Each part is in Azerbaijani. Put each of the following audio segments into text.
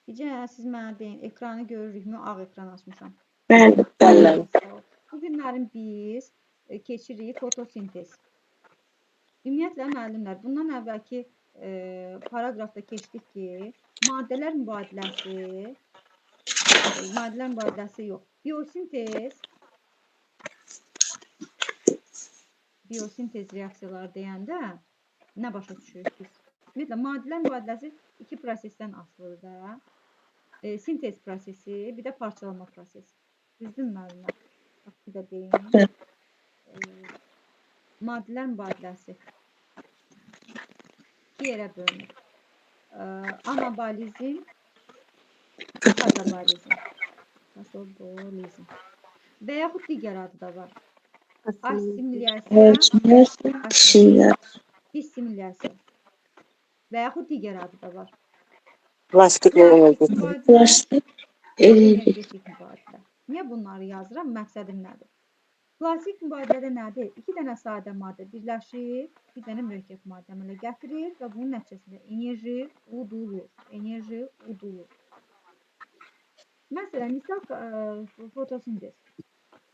Bircə siz mənə deyin, ekranı görürükmü? Ağ ekran açmışam. Bəli, bəli. Bu günlərin biz keçirik fotosintez. Ümumiyyətlə, müəllimlər, bundan əvvəlki paraqrafda keçdik ki, maddələr mübadiləsi, maddələr mübadiləsi yox, biosintez reaksiyaları deyəndə nə başa düşürük biz? Ümumiyyətlə, maddələr mübadiləsi iki prosesdən asılıdır da. Sintez prosesi, bir də parçalama prosesi. Düzdür mü müəllimlər? Bax, bir də deyim. Maddələr mübadiləsi iki yerə bölünür. Anabolizm, katabolizm. Katabolizm. Və yaxud digər adı da var. Assimilyasiya, dissimilyasiya. Və yaxud digər adı da var. Plastik Plastik mübadilə, Plastik energetik mübadilə. Niyə bunları yazıram? Məqsədim nədir? Plastik mübadilədə nədir? İki dənə sadə maddə birləşir, bir dənə mürəkkəb maddə əmələ gətirir və bunun nəticəsində enerji udulur. Enerji udulur. Məsələn, misal fotosintez.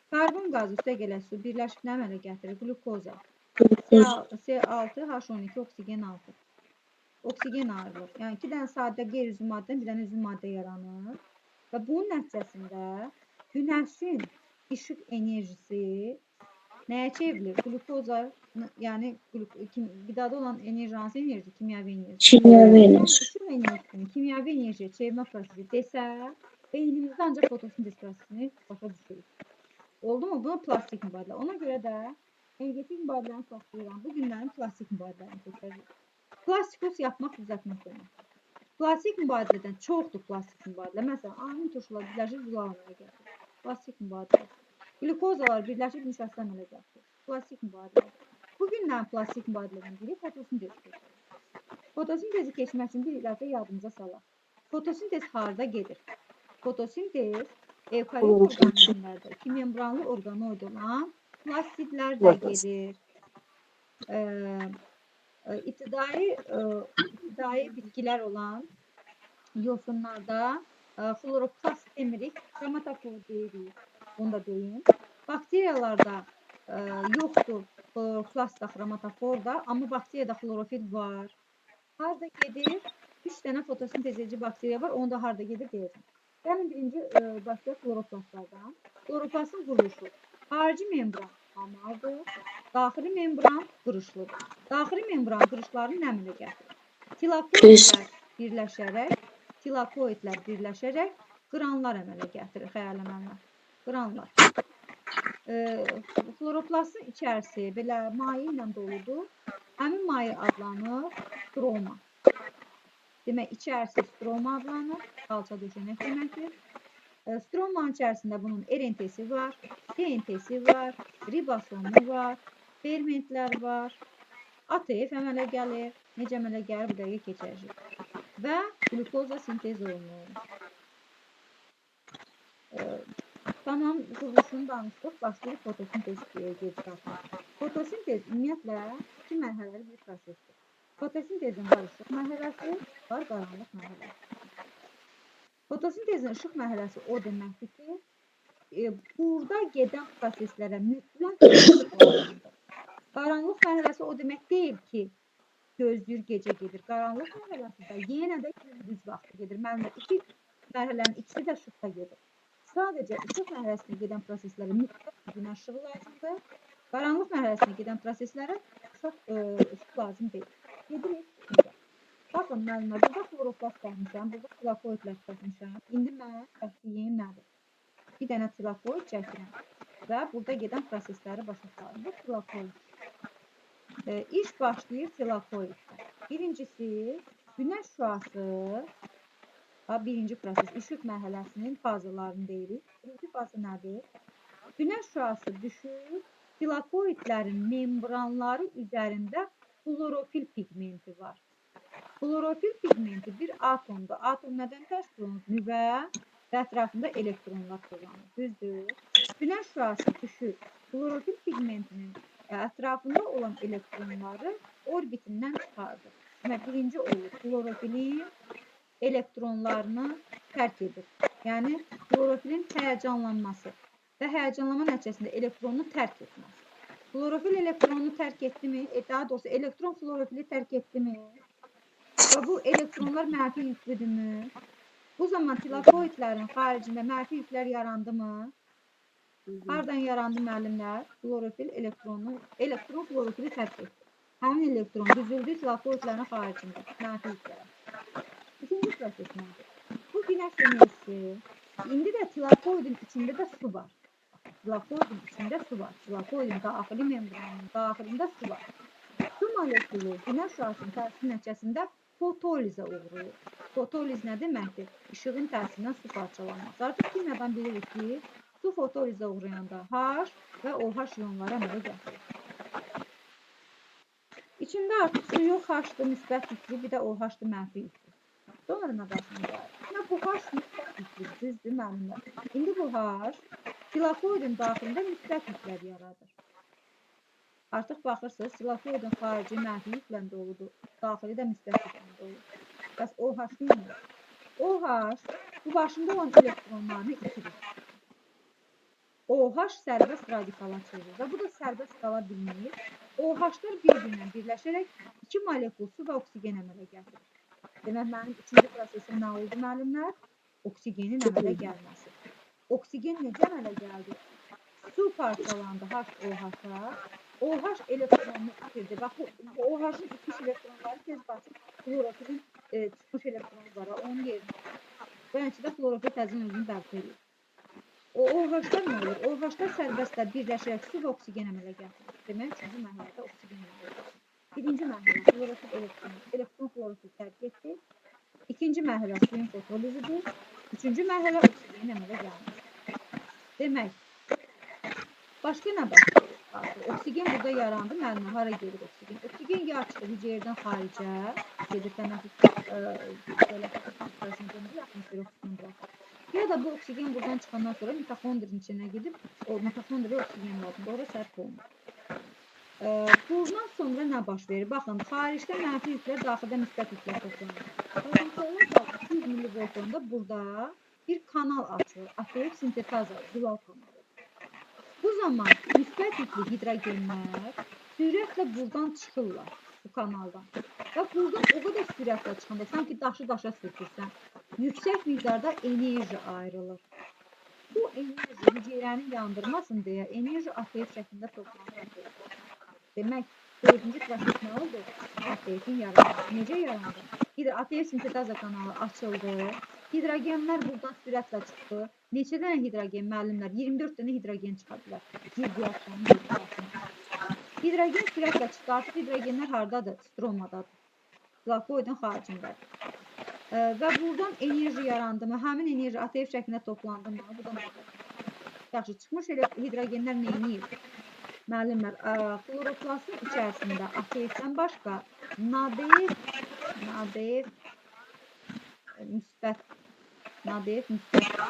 Karbon qazı üstə gələn su birləşib nə əmələ gətirir? Qlukoza. C6, H12, oksigen 6. Oksigen ayrılır. Yəni, iki dənə sadə qeyri-üzvü maddədən bir dənə üzvü maddə yaranır. Və bunun nəticəsində günəşin işıq enerjisi nəyə çevrilir? Qlukoza, yəni qidada olan enerji hansı enerji? Kimyəvi enerji. Kimyəvi enerji. İşıq enerjisini kimyəvi enerjiyə çevirmə prosesi desə, beynimizdə ancaq fotosintez prosesini başa düşürük. Oldu mu? Buna plastik mübadilə. Ona görə də energetik mübadiləni saxlayıram. Bu günlərin plastik mübadiləni keçərik. Plastikos yapmaq, düzəltmək demək. Plastik mübadilədən çoxdur plastik mübadilə. Məsələn, amin turşular birləşib zulal əmələ gətirir. Plastik mübadilə. Qlükozalar birləşib nişasta əmələ gətirir. Plastik mübadilə. Bu gündən plastik mübadilədən biri fotosintez keçirir. Fotosintezi keçmək üçün bir dəfə yadımıza salaq. Fotosintez harda gedir? Fotosintez evkaryot orqanizmlərdə, iki membranlı orqanoid olan plastidlərdə gedir. İbtidai bitkilər olan yosunlarda xloroplast demirik, xromatofor deyirik. Bunu da deyim. Bakteriyalarda yoxdur xloroplast da, xromatofor da, amma bakteriyada xlorofil var. Harda gedir? 3 dənə fotosintez edici bakteriya var, onu da harda gedir deyəcəm. Gəlin birinci başlayaq xloroplastlardan. Xloroplastın quruluşu. Xarici membran amardır, daxili membran qırışlıdır. Daxili membran qırışlarını nə əmələ gətirir? Tilakoidlər birləşərək qranlar əmələ gətirir, xəyalləmənlər. Qranlar. Xloroplastın içərisi belə maye ilə doludur. Həmin maye adlanır stroma. Demək, içərisi stroma adlanır, xalça döşənək deməkdir. Stromanın içərisində bunun RNT-si var, DNT-si var, ribosomu var, fermentlər var, ATF əmələ gəlir. Necə əmələ gəlir, bu dəqiqə keçəcək. Və qlukoza sintez olunur. Tamam, quruluşunu danışdıq. Başlayırıq fotosintez gedişatına. Fotosintez ümumiyyətlə iki mərhələli bir prosesdir. Fotosintezin var işıq mərhələsi, var qaranlıq mərhələsi. Fotosintezin işıq mərhələsi o deməkdir ki, burada gedən proseslərə mütləq işıq lazımdır. Qaranlıq mərhələsi o demək deyil ki, gözləyir, gecə gedir. Qaranlıq mərhələsi də yenə də gündüz vaxtı gedir. Müəllimlər, iki mərhələnin ikisi də işıqda gedir. Sadəcə işıq mərhələsinə gedən proseslərə mütləq günəş işığı lazımdır. Qaranlıq mərhələsinə gedən proseslərə işıq lazım deyil. Gedirik. Baxın, müəllimlər, burada xloroplast çəkmişəm, burada tilakoidlər çəkmişəm. İndi mən çəkdiyim nədir? Bir dənə tilakoid çəkirəm və burada gedən prosesləri başa salım. Bu tilakoid. İş başlayır tilakoiddə. Birincisi, günəş şüası, birinci proses, işıq mərhələsinin fazalarını deyirik. Birinci fazı nədir? Günəş şüası düşür, tilakoidlərin membranları üzərində xlorofil pigmenti var. Xlorofil pigmenti bir atomdur. Atom nədən təşkil olunur? Nüvə və ətrafında elektronlar dolanır. Düzdür? Günəş şüası düşür. Xlorofil pigmentinin ətrafında olan elektronları orbitindən çıxardır. Demək, birinci olur xlorofilin Elektronlarını tərk edir. Yəni xlorofilin həyəcanlanması və həyəcanlanma nəticəsində elektronunu tərk etməsi. Xlorofil elektronunu tərk etdi mi? Daha doğrusu elektron xlorofili tərk etdi mi? Və bu elektronlar mənfi yüklüdürmü? Bu zaman tilakoidlərin xaricində mənfi yüklər yarandı mı? Hardan yarandı müəllimlər? Xlorofil elektronu, elektron xlorofili tərk etdi. Həmin elektron düzüldü tilakoidlərin xaricində mənfi yüklərə. İkinci proses nədir? Bu günəş enerjisi. İndi də tilakoidin içində də su var. Tilakoidin içində su var. Tilakoidin daxili membranının daxilində su var. Su molekulu günəş şüasının təsiri nəticəsində fotolizə uğrayır. Fotoliz nə deməkdir? İşığın təsirindən su parçalanması. Artıq kimyadan bilirik ki, su fotolizə uğrayanda H və OH iyonları əmələ gətirir. İçində artıq su yox, H-dır müsbət yüklü, bir də OH-dır mənfi yüklü. Sonra nə başına gəlir? Bu H müsbət yüklü, düzdür müəllimlər. İndi bu H tilakoidin daxilində müsbət yüklər yaradır. Artıq baxırsınız, tilakoidin xarici mənfi yüklə doludur, daxili də müsbət yüklə doludur. Bəs OH nə edir? OH bu başında olan elektronlarını itirir. OH sərbəst radikala çevrilir və bu da sərbəst qala bilmir. OH-lar bir-birinə birləşərək iki molekul su və oksigen əmələ gətirir. Demək, mənim üçüncü prosesim nə oldu müəllimlər? Oksigenin əmələ gəlməsi. Oksigen necə əmələ gəldi? Su parçalandı HOH-a. OH elektronunu itirdi. Bax, bu OH-ın itmiş elektronları tez basıb xlorofilin çıxmış elektronu var, onun yerinə. Bu nəticədə xlorofil təzədən özünü bərpa edir. O OH-lar nə olur? OH-lar sərbəstlər birləşərək su və oksigen əmələ gətirir. Demək, üçüncü mərhələdə oksigen əmələ gətirir. Birinci mərhələ xlorofil elektronu, elektron xlorofil tərk etdi. İkinci mərhələ suyun fotolizidir. Üçüncü mərhələ oksigenin əmələ gəlməsi. Demək, başqa nə baş verir? Oksigen burada yarandı. Müəllimə, hara gedir oksigen? Oksigen ya çıxır hüceyrədən xaricə, gedir tənəffüs belə atmosfer oksigen buraxır. Ya da bu oksigen buradan çıxandan sonra mitoxondrinin içinə gedib, o mitoxondriya oksigen lazımdır, ora sərf olunur. Bundan sonra nə baş verir? Baxın, xaricdə mənfi yüklər, daxildə müsbət yüklər toplanır. Potensialın 200 millivoltunda burada bir kanal açılır. ATF sintetaza, zülal kanalı. Bu zaman müsbət yüklü hidrogenlər sürətlə buradan çıxırlar, bu kanaldan. Və buradan o qədər sürətlə çıxanda, sanki daşı daşa sürtürsən, yüksək miqdarda enerji ayrılır. Bu enerji hüceyrəni yandırmasın deyə enerji ATF şəklində toplanır. Demək, dördüncü proses nə oldu? ATF-in yaranması. Necə yarandı? ATF sintetaza kanalı açıldı. Hidrogenlər buradan sürətlə çıxdı. Neçə dənə hidrogen müəllimlər? 24 dənə hidrogen çıxa bilər. Bir reaksiyanın hidrogenə. Hidrogen sürətlə çıxdı. Artıq hidrogenlər hardadır? Stromadadır. Tilakoidin xaricindədir. Və buradan enerji yarandı mı? Həmin enerji ATF şəklində toplandı mı? Bu da nə olur? Yaxşı, çıxmış hidrogenlər nə edir? Müəllimlər, xloroplastın içərisində ATF-dən başqa NADF müsbət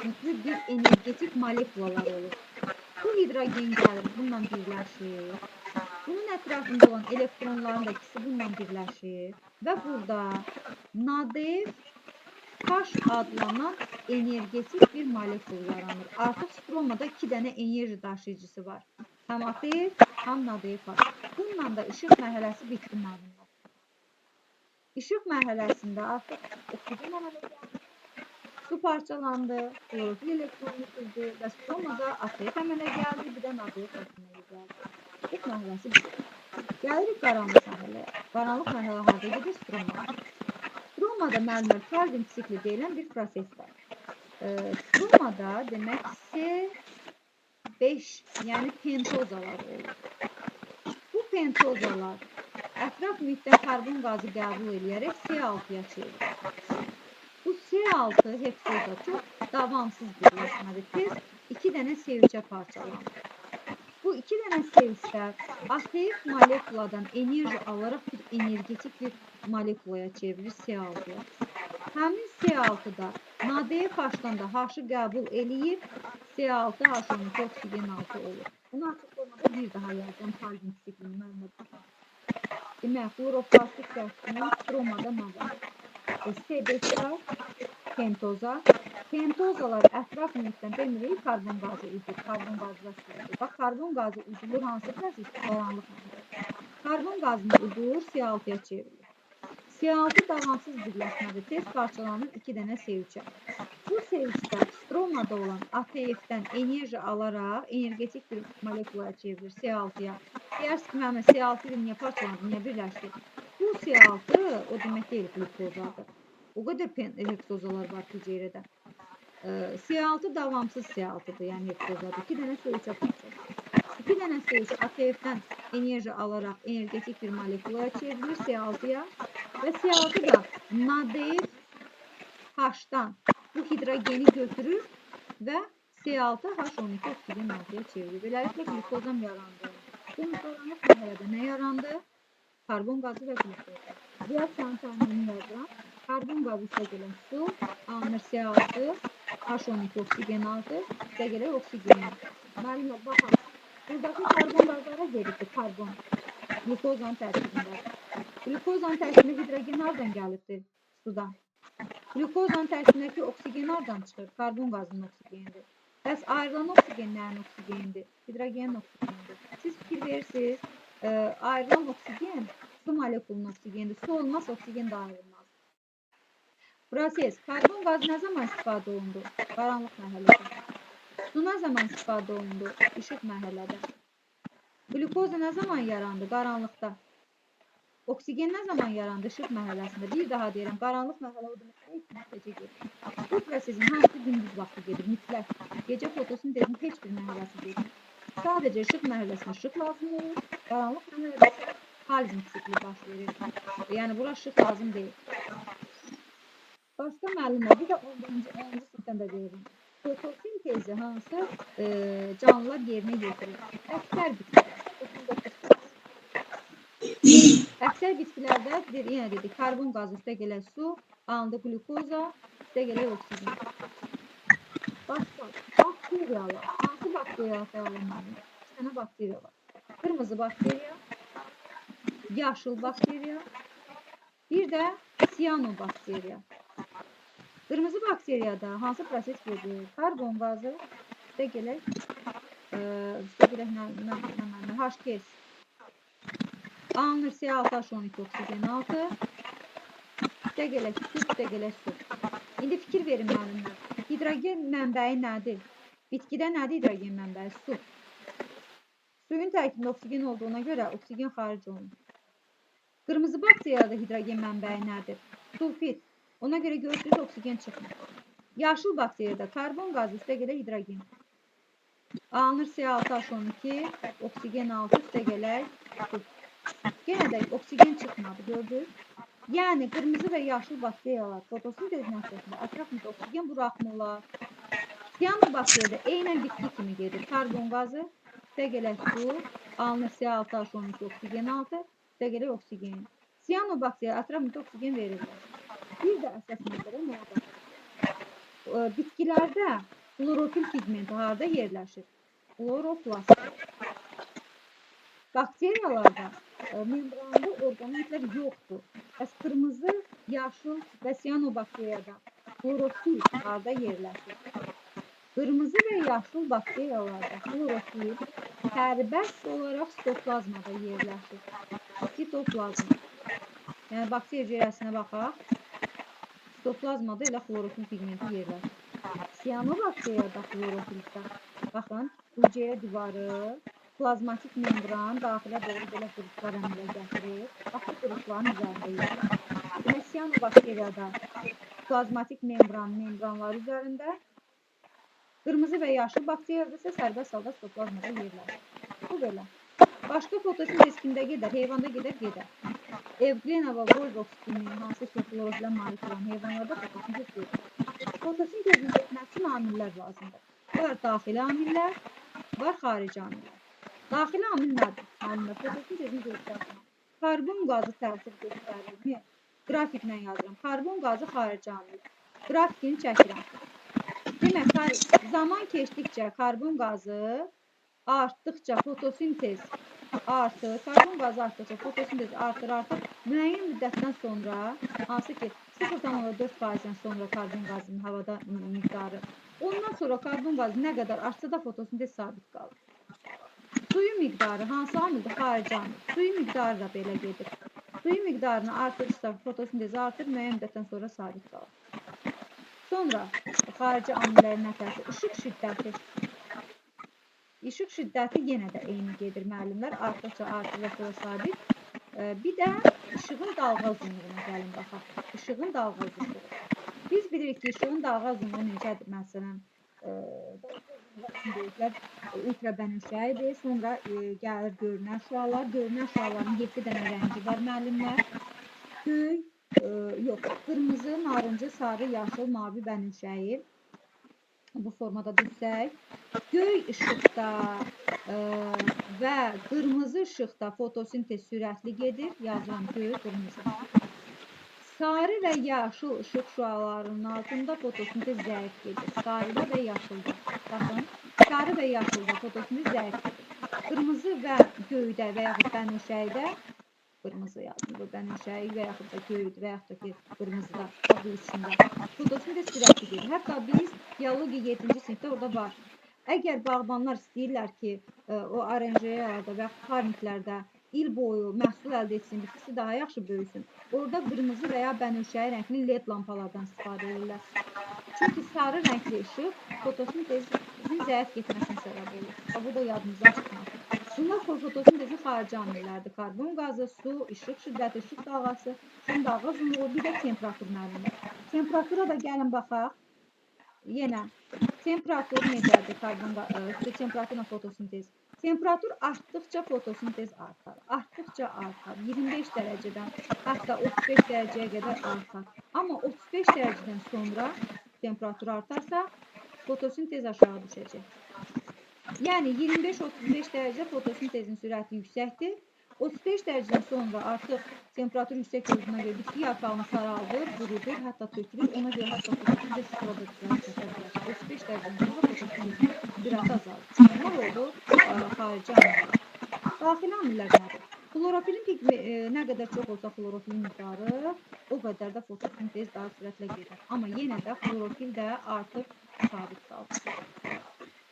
yüklü bir energetik molekulalar olur. Bu hidrogen gəlir, bununla birləşir. Bunun ətrafında olan elektronların da ikisi bununla birləşir. Və burada NADF H adlanan energetik bir molekul yaranır. Artıq stromada 2 dənə enerji daşıyıcısı var. Həm ATF, həm NADF var. Bununla da işıq mərhələsi bitdi müəllimlər. İşıq mərhələsində artıq oksigen əmələ gəldi. Su parçalandı, xlorofil elektronu itirdi və stromada ATF əmələ gəldi, bir də NADF əmələ gəldi. İşıq mərhələsi bitdi. Gəlirik qaranlıq mərhələyə. Qaranlıq mərhələ harda gedir? Stromada. Stromada müəllimlər Calvin sikli deyilən bir proses var. Stromada demək C5, yəni pentozalar olur. Bu pentozalar ətraf mühitdən karbon qazı qəbul eləyərək C6-ya çevirir. Bu C6 heksoza çox davamsız birləşmədir. Tez 2 dənə C3-ə parçalanır. Bu 2 dənə C3-də ATF molekuladan enerji alaraq bir energetik bir molekulaya çevirir C6-ya. Həmin C6-da NADF-dan da H-ı qəbul eləyib C6 H12 oksigen 6 olur. Bunu açıq formada bir daha yazacağım Calvin siklini müəllimə. Demək, xloroplastı içərisində stromada nə var? C5 pentoza. Pentozalar ətraf mühitdən demirik, karbon qazı udur, karbon qazı da su. Bax, karbon qazı udulur hansı proses? Qaranlıq mərhələdə. Karbon qazını udur, C6-ya çevrilir. C6 davamsız birləşmədir. Tez parçalanır 2 dənə C3-ə. Bu C3-də stromada olan ATF-dən enerji alaraq energetik bir molekulaya çevrilir C6-ya. Deyirsiniz ki, müəllim, C6 ilə niyə parçalandı, niyə birləşdi? Bu C6 o demək deyil qlükozadır. O qədər heksozalar var ki, hüceyrədə. C6 davamsız C6-dır, yəni heksozadır. 2 dənə C3-ə parçalanır. 2 dənə C3 ATF-dən enerji alaraq energetik bir molekulaya çevrilir C6-ya və C6 da NADF H-dan bu hidrogeni götürür və C6H12 oksigen 6-ya çevrilir. Beləliklə qlükozam yarandı. Bu qaranlıq mərhələdə nə yarandı? Karbon qazı və qlükoza. Reaksiyanın təminini yazıram. Karbon qazı üstə gələn su, alınır C6, H12 oksigen 6, üstə gələk oksigen. Müəllimlər, baxın. Buradakı karbon qazlara gedibdir, karbon. Qlükozanın tərkibində. Qlükozanın tərkibində hidrogen hardan gəlibdir? Sudan. Qlükozanın tərkibindəki oksigen hardan çıxır? Karbon qazının oksigenidir. Bəs ayrılan oksigen nəyin oksigenidir? Hidrogenin oksigenidir. Siz fikir verirsiniz, ayrılan oksigen su molekulunun oksigenidir. Su olmazsa oksigen də ayrılmaz. Proses. Karbon qazı nə zaman istifadə olundu? Qaranlıq mərhələdə. Su nə zaman istifadə olundu? İşıq mərhələdə. Qlükoza nə zaman yarandı? Qaranlıqda. Oksigen nə zaman yarandı? İşıq mərhələsində. Bir daha deyirəm, qaranlıq mərhələ o demək deyil ki, gecə gedir. Bu prosesin hamısı gündüz vaxtı gedir, mütləq. Gecə fotosintezin heç bir mərhələsi getmir. Sadəcə işıq mərhələsində işıq lazım olur, qaranlıq mərhələdə isə Calvin sikli baş verir. Yəni bura işıq lazım deyil. Başqa müəllimlər, bir də 11-ci, 10-cu sinifdən də verirəm. Fotosintezi hansı canlılar yerinə yetirir? Əksər bitkilər, 99%. Əksər bitkilərdə, yenə dedik, karbon qazı üstə gələk su, alındı qlükoza, üstə gələk oksigen. Başqa, bakteriyalar. Hansı bakteriyalar fəalllanır? 2 dənə bakteriya var. Qırmızı bakteriya, yaşıl bakteriya, bir də siyanobakteriya. Qırmızı bakteriyada hansı proses gedir? Karbon qazı, üstə gələk, nə, H2S. Alınır C6H12 oksigen 6, üstə gələk su, üstə gələk su. İndi fikir verin müəllimlər. Hidrogen mənbəyi nədir? Bitkidə nədir hidrogen mənbəyi? Su. Suyun tərkibində oksigen olduğuna görə oksigen xaric olunur. Qırmızı bakteriyada hidrogen mənbəyi nədir? Sulfit. Ona görə görürsünüz, oksigen çıxmır. Yaşıl bakteriyada karbon qazı üstə gələk hidrogen. Alınır C6H12, oksigen 6 üstə gələk su. Yenə də oksigen çıxmadı, gördünüz? Yəni qırmızı və yaşıl bakteriyalar fotosintez nəticəsində ətrafımıza oksigen buraxmırlar. Siyanobakteriyada eynən bitki kimi gedir. Karbon qazı, üstə gələk su, alınır C6H12 oksigen 6, üstə gələk oksigen. Siyanobakteriya ətrafımıza oksigen verirlər. Bir də əsas məsələ nəyə baxır? Bitkilərdə klorofil pigmenti harada yerləşir? Kloroplast. Bakteriyalarda membranlı orqanoidlər yoxdur. Bəs qırmızı, yaşıl və siyanobakteriyada klorofil harada yerləşir? Qırmızı və yaşıl bakteriyalarda klorofil sərbəst olaraq sitoplazmada yerləşir. Sitoplazma. Yəni bakteriya hüceyrəsinə baxaq. Sitoplazmada elə xlorofil pigmenti yerləşir. Siyanobakteriyada xlorofildə, baxın, hüceyrə divarı, plazmatik membran daxilə doğru belə qurutlar əmələ gətirir. Bax, bu qurutların üzərində yerləşir. Demək, siyanobakteriyada plazmatik membran membranlar üzərində, qırmızı və yaşıl bakteriyada isə sərbəst halda sitoplazmada yerləşir. Bu belə. Başqa fotosintez kimdə gedər? Heyvanda gedər, gedər. Evglena və Volvox kimi hansı ki xlorofilə malik olan heyvanlarda fotosintez gedir. Fotosintezin getməsi üçün amillər lazımdır. Var daxili amillər, var xarici amillər. Daxili amil nədir? Müəllimlər, fotosintezin gedişatına. Karbon qazı təsir göstərirmi? Qrafiklə yazıram. Karbon qazı xarici amil. Qrafikini çəkirəm. Demək, zaman keçdikcə karbon qazı artdıqca fotosintez artır. Karbon qazı artdıqca fotosintez artır, artır. Müəyyən müddətdən sonra, hansı ki 0,4%-dən sonra karbon qazının havada miqdarı. Ondan sonra karbon qazı nə qədər artsa da fotosintez sabit qalır. Suyun miqdarı hansı amildir? Xarici amil. Suyun miqdarı da belə gedir. Suyun miqdarını artırırsa fotosintez artır, müəyyən müddətdən sonra sabit qalır. Sonra xarici amillərin nə təsiri? İşıq şiddəti. İşıq şiddəti yenə də eyni gedir müəllimlər. Artdıqca artır və sonra sabit. Bir də işığın dalğa uzunluğuna gəlin baxaq. İşığın dalğa uzunluğu. Biz bilirik ki, işığın dalğa uzunluğu necədir? Məsələn, deyirlər, ultrabənövşəyidir. Sonra gəlir görünən şüalar. Görünən şüaların 7 dənə rəngi var müəllimlər. Göy, yox, qırmızı, narıncı, sarı, yaşıl, mavi, bənövşəyi. Bu formada düzsək. Göy işıqda və qırmızı işıqda fotosintez sürətli gedir. Yazıram göy, qırmızı. Sarı və yaşıl işıq şüalarının altında fotosintez zəif gedir. Sarıda və yaşılda. Baxın, sarı və yaşılda fotosintez zəif gedir. Qırmızı və göydə və yaxud bənövşəyidə, qırmızı yazdım, bu bənövşəyi və yaxud da göydə və yaxud da ki, qırmızıda, bu üçündə fotosintez sürətli gedir. Hətta biz biologiya 7-ci sinifdə orada var. Əgər bağbanlar istəyirlər ki, o oranjeyalarda və yaxud parniklərdə il boyu məhsul əldə etsin, bitkisi daha yaxşı böyüsün, orada qırmızı və ya bənövşəyi rəngli led lampalardan istifadə edirlər. Çünki sarı rəngli işıq fotosintezin zəif getməsinə səbəb olur. Bu da yadınızdan çıxmasın. Bunlar fotosintezin xarici amillərdir. Karbon qazı, su, işıq şiddəti, işıq dalğası, işığın dalğa uzunluğu, bir də temperatur müəllimlər. Temperatura da gəlin baxaq. Yenə temperatur necədir? Karbon temperaturla fotosintez. Temperatur artdıqca fotosintez artar. Artdıqca artar. 25 dərəcədən hətta 35 dərəcəyə qədər artar. Amma 35 dərəcədən sonra temperatur artarsa fotosintez aşağı düşəcək. Yəni 25-35 dərəcə fotosintezin sürəti yüksəkdir. 35 dərəcədən sonra artıq temperatur yüksək olduğuna görə bitki yarpağını saraldır, qurudur, hətta tökülür. Ona görə hətta fotosintez sonra da sürəti çəkə bilər. 35 dərəcədən sonra fotosintezin sürəti azalır. Bunlar oldu xarici amillər. Daxili amillər nədir? Xlorofilin nə qədər çox olsa xlorofilin miqdarı, o qədər də fotosintez daha sürətlə gedər. Amma yenə də xlorofil də artıq sabit qalır.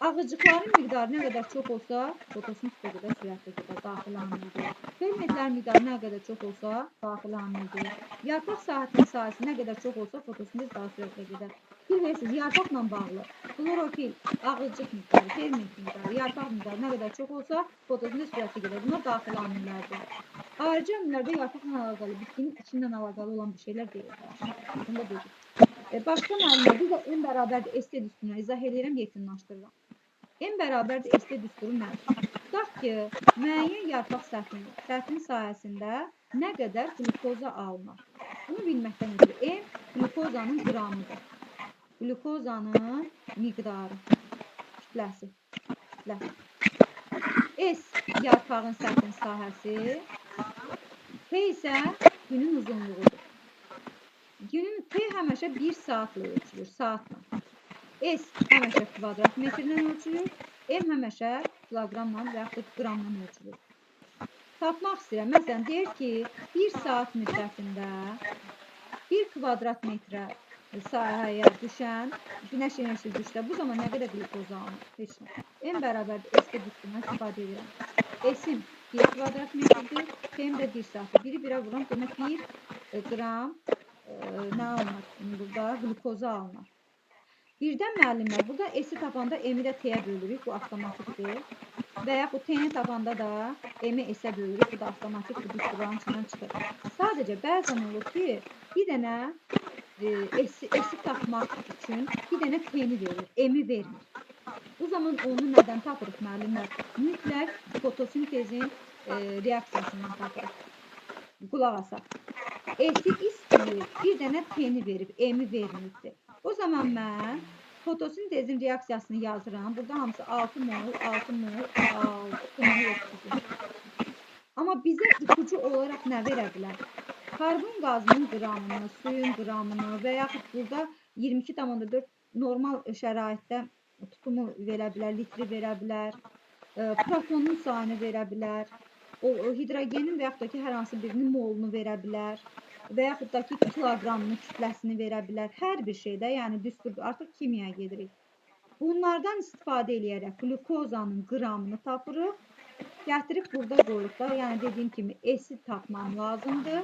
Ağızcıqların miqdarı nə qədər çox olsa, fotosintez o qədər sürətlə gedər, daxili amildir. Fermentlərin miqdarı nə qədər çox olsa, daxili amildir. Yarpaq sahəsinin sahəsi nə qədər çox olsa, fotosintez daha sürətlə gedər. Fikir verirsiniz, yarpaqla bağlı xlorofil, ağızcıq miqdarı, ferment miqdarı, yarpaq miqdarı nə qədər çox olsa, fotosintez sürətli gedər. Bunlar daxili amillərdir. Xarici amillərdə yarpaqla əlaqəli, bitkinin içindən əlaqəli olan bir şeylər deyil. Bunu da dedik. Başqa müəllimlər, bir də M bərabərdir ST düsturuna izah edirəm, yekunlaşdırıram. M bərabərdir ST düsturu nədir? Tutaq ki, müəyyən yarpaq səthinin sahəsində nə qədər qlükoza alınır? Bunu bilməkdən ötürü M qlükozanın qramıdır. Qlükozanın miqdarı, kütləsi, kütlə. S yarpağın səthinin sahəsi, T isə günün uzunluğudur. Günün T həmişə 1 saatla ölçülür, saatla. S həmişə kvadrat metrlə ölçülür, M həmişə kiloqramla və yaxud da qramla ölçülür. Tapmaq istəyirəm. Məsələn, deyir ki, 1 saat müddətində 1 kvadrat metrə sahəyə düşən günəş enerjisi düşsə, bu zaman nə qədər qlükoza alınır? Heç nə. M bərabərdir ST düsturundan istifadə edirəm. S-im 1 kvadrat metrdir, T-m də 1 saatdır. Biri birə vururam, demək 1 qram nə alınır? Burada qlükoza alınır. Birdən müəllimlər, burada S-i tapanda M-i də T-yə bölürük, bu avtomatikdir. Və yaxud T-ni tapanda da M-i S-ə bölürük, bu da avtomatik, bu düsturların içindən çıxır. Sadəcə bəzən olur ki, bir dənə S-i tapmaq üçün bir dənə T-ni verir, M-i vermir. Bu zaman onu nədən tapırıq müəllimlər? Mütləq fotosintezin reaksiyasından tapırıq. Qulaq asaq. S-i istəyir, bir dənə T-ni verib, M-i verməyibdir. O zaman mən fotosintezin reaksiyasını yazıram. Burada hamısı 6 mol, 6 mol, 6 mol oksigen. Amma bizə ipucu olaraq nə verə bilər? Karbon qazının qramını, suyun qramını və yaxud burada 22,4 normal şəraitdə tutumu verə bilər, litri verə bilər, protonun sayını verə bilər, o hidrogenin və yaxud da ki, hər hansı birinin molunu verə bilər. Və yaxud da ki, kiloqramını, kütləsini verə bilər. Hər bir şeydə, yəni düstur, artıq kimyaya gedirik. Bunlardan istifadə eləyərək qlükozanın qramını tapırıq. Gətirib burada qoyuruq da, yəni dediyim kimi S-i tapmam lazımdır.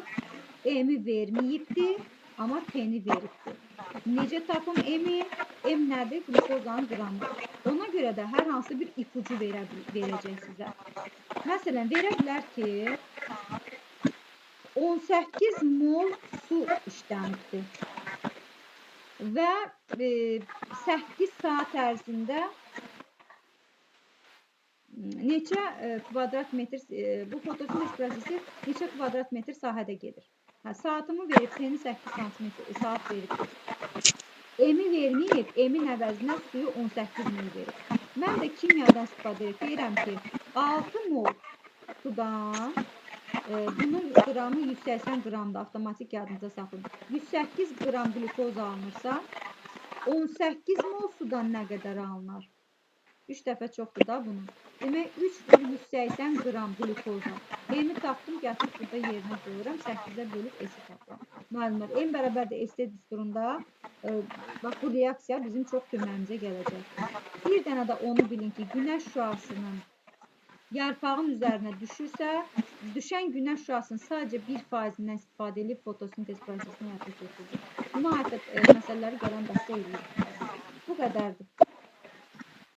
M-i verməyibdi, amma T-ni veribdi. Necə tapım M-i? M nədir? Qlükozanın qramı. Ona görə də hər hansı bir ipucu verəcək sizə. Məsələn, verə bilər ki, 18 mol su işlənibdir və 8 saat ərzində neçə kvadrat metr, bu fotosintez prosesi neçə kvadrat metr sahədə gedir? Hə, saatımı verib, T-ni 8 santimetr saat verib. M-i verməyib, M-in əvəzinə suyu 18 mol verib. Mən də kimyadan istifadə edib deyirəm ki, 6 mol sudan, bunun qramı 180 qramdır, avtomatik yadınıza saxlayın. 108 qram qlükoz alınırsa, 18 mol sudan nə qədər alınar? 3 dəfə çoxdur da bunun. Demək, 3,180 qram qlükoza. M-i tapdım, gətirib burada yerinə qoyuram. 8-ə bölüb S-i tapıram. Müəllimlər, M bərabərdir ST düsturunda, bax bu reaksiya bizim çox köməyimizə gələcək. Bir dənə də onu bilin ki, günəş şüasının yarpağın üzərinə düşürsə, düşən günəş şüasının sadəcə 1%-dən istifadə edib fotosintez prosesini həyata keçirir. Buna aid məsələləri gələn dəstə eləyir. Bu qədərdir.